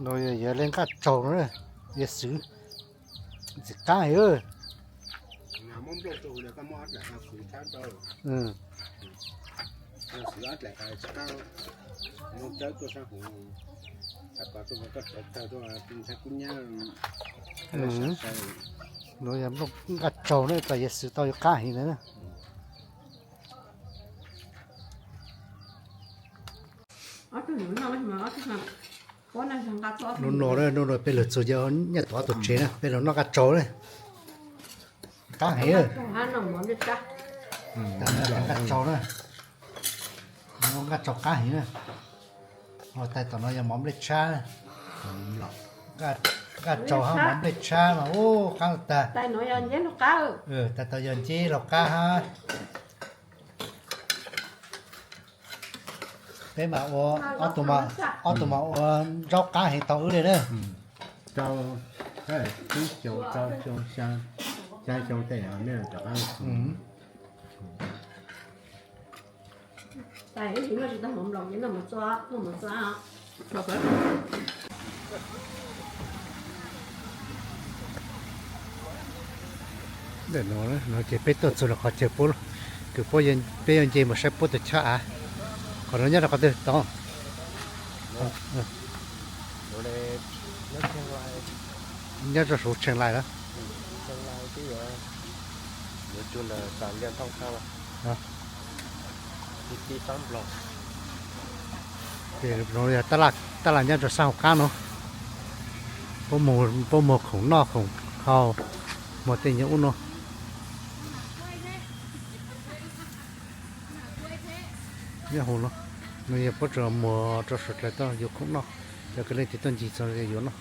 No yog yawg li nqaj tsaug no, yawg xwb, ntxim qab heev. No yog nplooj nqaj tsaug na, tas yawg xwb tau yawg qab heev ntawd na. Hnub no, hnub no peb lug txug yawg Nyaj Tuam ob tug tsev na, peb lug noj nqaj tsaug na. Qab heev. Nqaj tsaug na, nqaj tsaug qab heev na. Tais tom no yog mov nplej tshab, nqaj tsaug hab mov nplej tshab mas ub qab tag. Tais tom yog nceb laug qab hab. Peb mas ua, ob tug mas ua zaub qab heev tau wb li na. Rau, ib xyoo, rau xyoo, xya xyoo tej nej rov qab. Ntawm no, no ces peb tuaj txug lawm qhov chaw puab, kws peb yuav nce mus saib puab tus choj av. Qhov no nyob rau qhov twg tod? Nyob rau saum Tsheej Lais lawm. Ces no yog tab laj nyob rau sab hauv qab no. Puab muag khoom noj khoom haus, muag tej nyob ub no. Nyob hauv no, no yog puab tsuas muag rau suav dlawg tuaj yuav khoom noj, cov kws leej twg tuaj ncig txog yuav noj.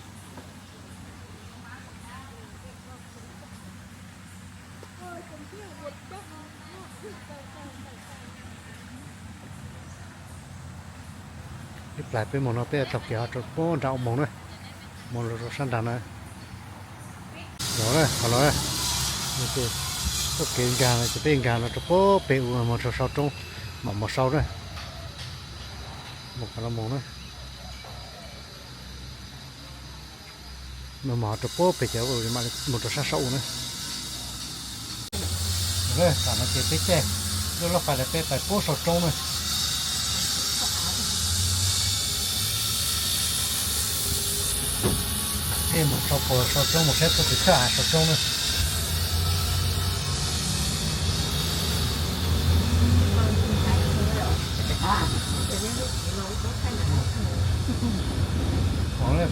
Ib plag peb moog no peb taug kev ho rau puag nram ua moog na, moog lug rau sab nraag na. Los na, qhov no na, taug kev nkaag no ces peb nkaag no rau puag pem u moog rau sau roob, mam mus sau na. Mus qhov no mus na. Mus rau puag pem ces mus rau sab saum u na. Tam no ces peb caij lub laj fais lawm peb pais puag sau roob na. Peb mus sau puag sau roob mus saib puab tus choj av sau roob na.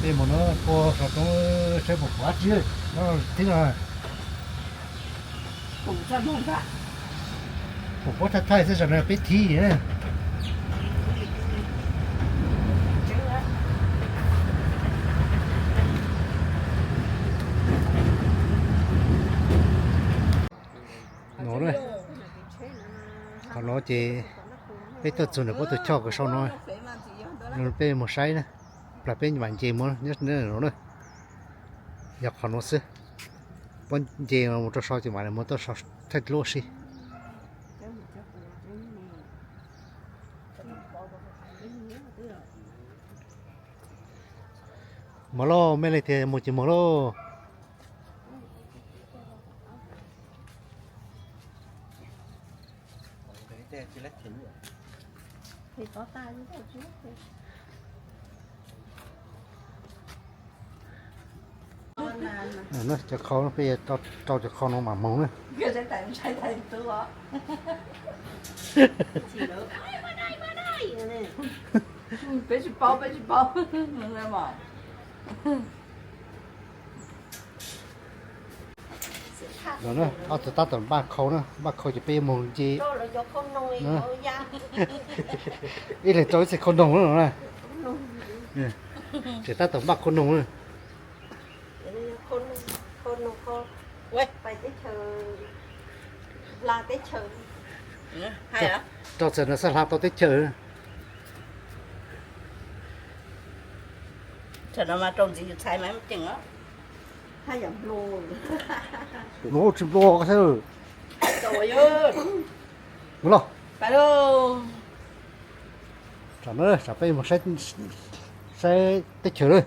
Peb mus no puag sau roob saib puas pom dab tsi no. Puas pom thaij thaij xwb, tam no peb thib. No, qhov no ces peb tuaj txug ntawm puab tus choj kws sau no, peb mus saib na, plag peb mam nce mus nyob no na. Yog qhov no xwb, puab nce mus rau sau ces mam li mus tuaj sau thaij dluab si. Mus lauj, mej leej twg mus ces mus lauj. Cov khau no peb rau cov khau no mam moog na. Peb tsis paub, peb tsis paub. Los na, ob tug tab tom npaj khau na, npaj khau ces peb yuav moog nce. Ib leeg rau ib txhia khau noog na. Tseem tab tom npaj khau noog na. Rau txawm no xav hla tau teb chaws. Tsis nplua xwb. Los. Tsam no, tsam peb mus saib, saib teb chaws lawm.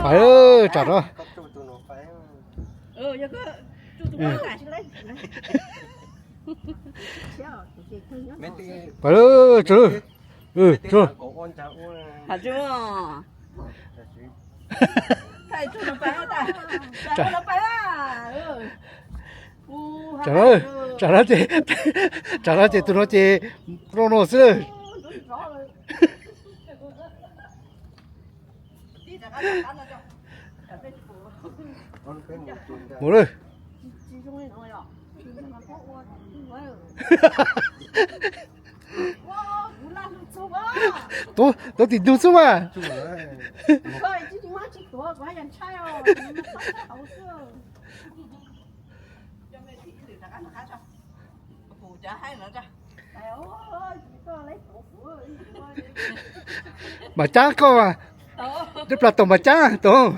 Pais, tsam no. Pais, tsam no. Tsam no, tsam no ces, tsam no ces tus no ces rau no xwb. Mus lawm. Tuav, tuav tim ntug xwb mas. Mas cab koj mas, tej plas tom mas cab tom.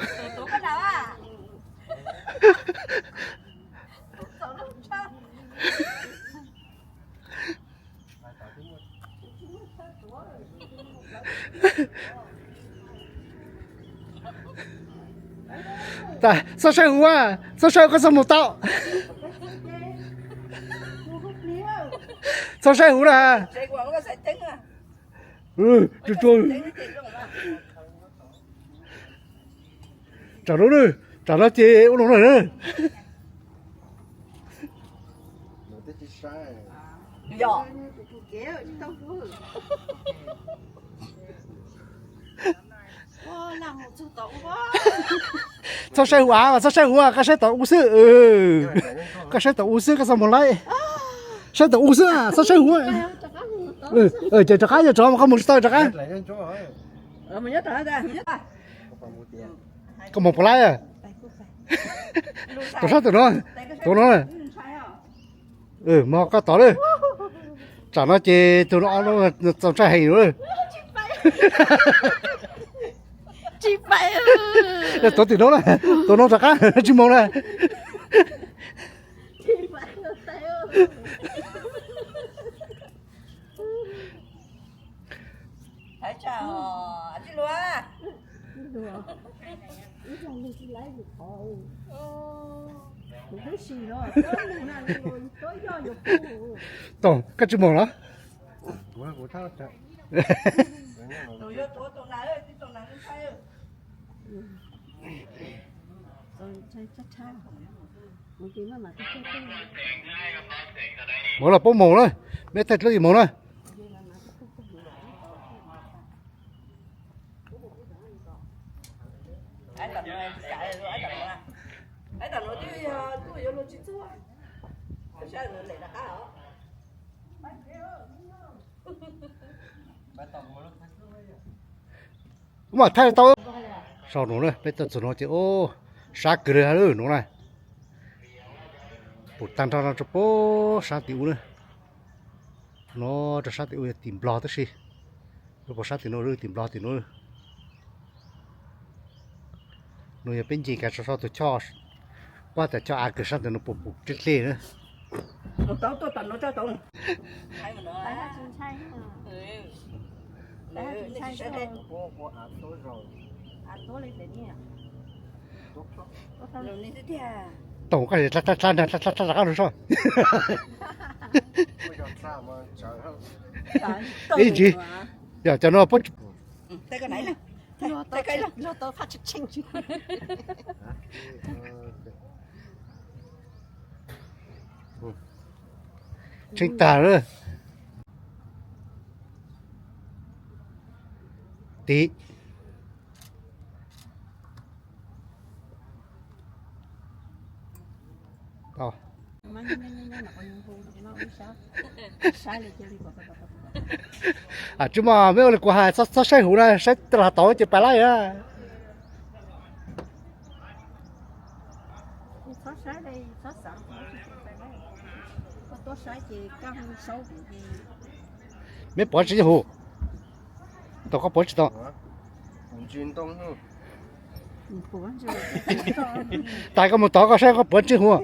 Txhob saib huv, txhob saib huv, koj txhob mus tau. Txhob saib huv na. Tsuag tsuag. Tsam no, tsam no ces ua no na. Txhob saib huv, txhob saib huv, koj saib tom u xwb. Koj saib tom u xwb, koj txhob mus laib. Saib tom u xwb, txhob saib huv. Ces rov qab, yog rov qab mas koj mus tsis tau rov qab. Koj mus puas laib? Tus sab tus no, tus no. Mus koj tod lawm. Tsam no ces tus no txaus ntshai heev lawm. Tuav tim no na, tus no rov qab tsis mus na. Toom, koj tsis mus los? Mus los, puab mus na, meb thaij dlub mus na. Kuv mam thaij tau. Sau no na, peb tuaj txog no ces sab kawg li lawm no na. Pum tag nrho no rau puag sab tim ub na. No rau sab tim ub yog tim Nplog tab sis, rau puag sab tim no tim Nplog tim no. No yog peb nce kiag rau saum tus choj, pab tas choj av kawg sab ntawd no puas pum dlej dlej na. Toom, koj dla dla dla rov qab no soj. Ib ntsis, yog cov no puab tsheej tag lawm. Tim Tsis muaj, meb ua li kuv hais, txhob saib huv na, saib lag tod ces pais laij na. Meb pov tsis huv, tau koj pov tsis tau. Tais koj mus tod koj saib koj pov tsis huv.